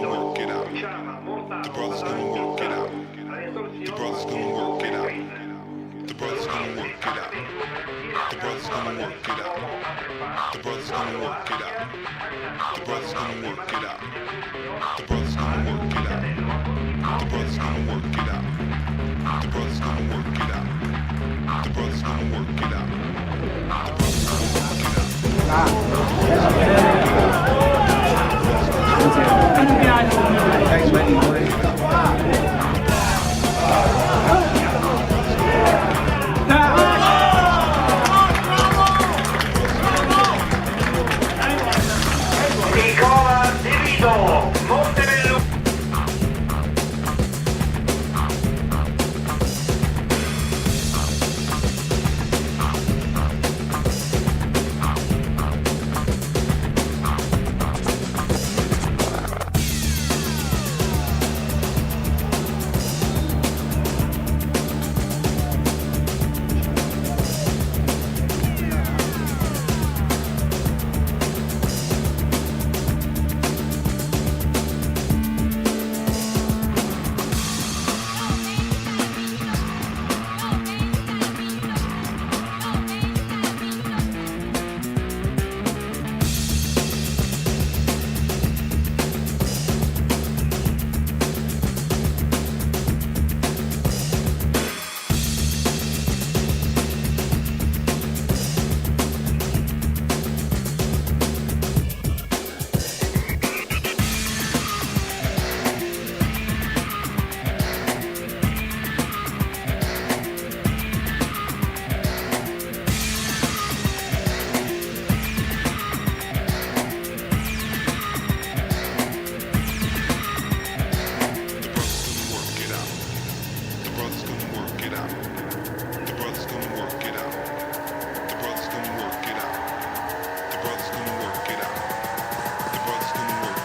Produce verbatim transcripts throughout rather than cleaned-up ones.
Work it out. The brother's gonna work it out. The brother's gonna work it out. The brother's gonna work it out. The brother's gonna work it out. The brother's gonna work it out. The brother's gonna work it out. The brother's gonna work it out. The brother's gonna work it out. The brother's gonna work it out. The brother's gonna work it out. Nicola De Vito, Montebello. The brother's gonna work it out. The brother's gonna work it out. The brother's gonna work it out. The brother's gonna work it out. The brother's gonna work it out. The brother's gonna work it out.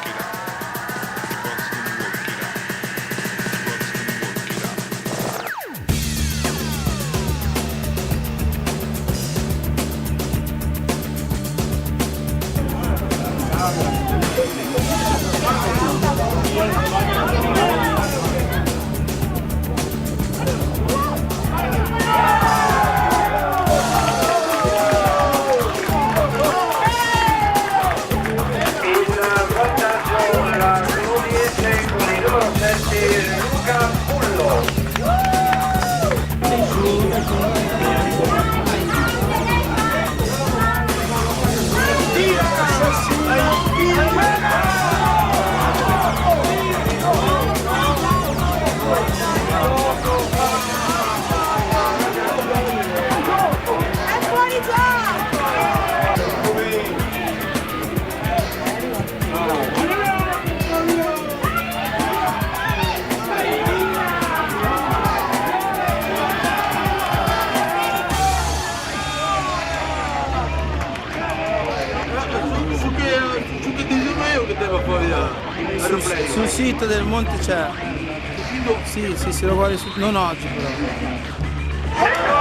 The brother's gonna work it out. The brother's gonna work it out. In vantaggio la Clodiese con il numero sette, Luca Pullo. Su che, su che disegneo che te va fare a, a Sul, sul sito del Monte c'è. Sì, sì, se lo guardi su, non oggi però.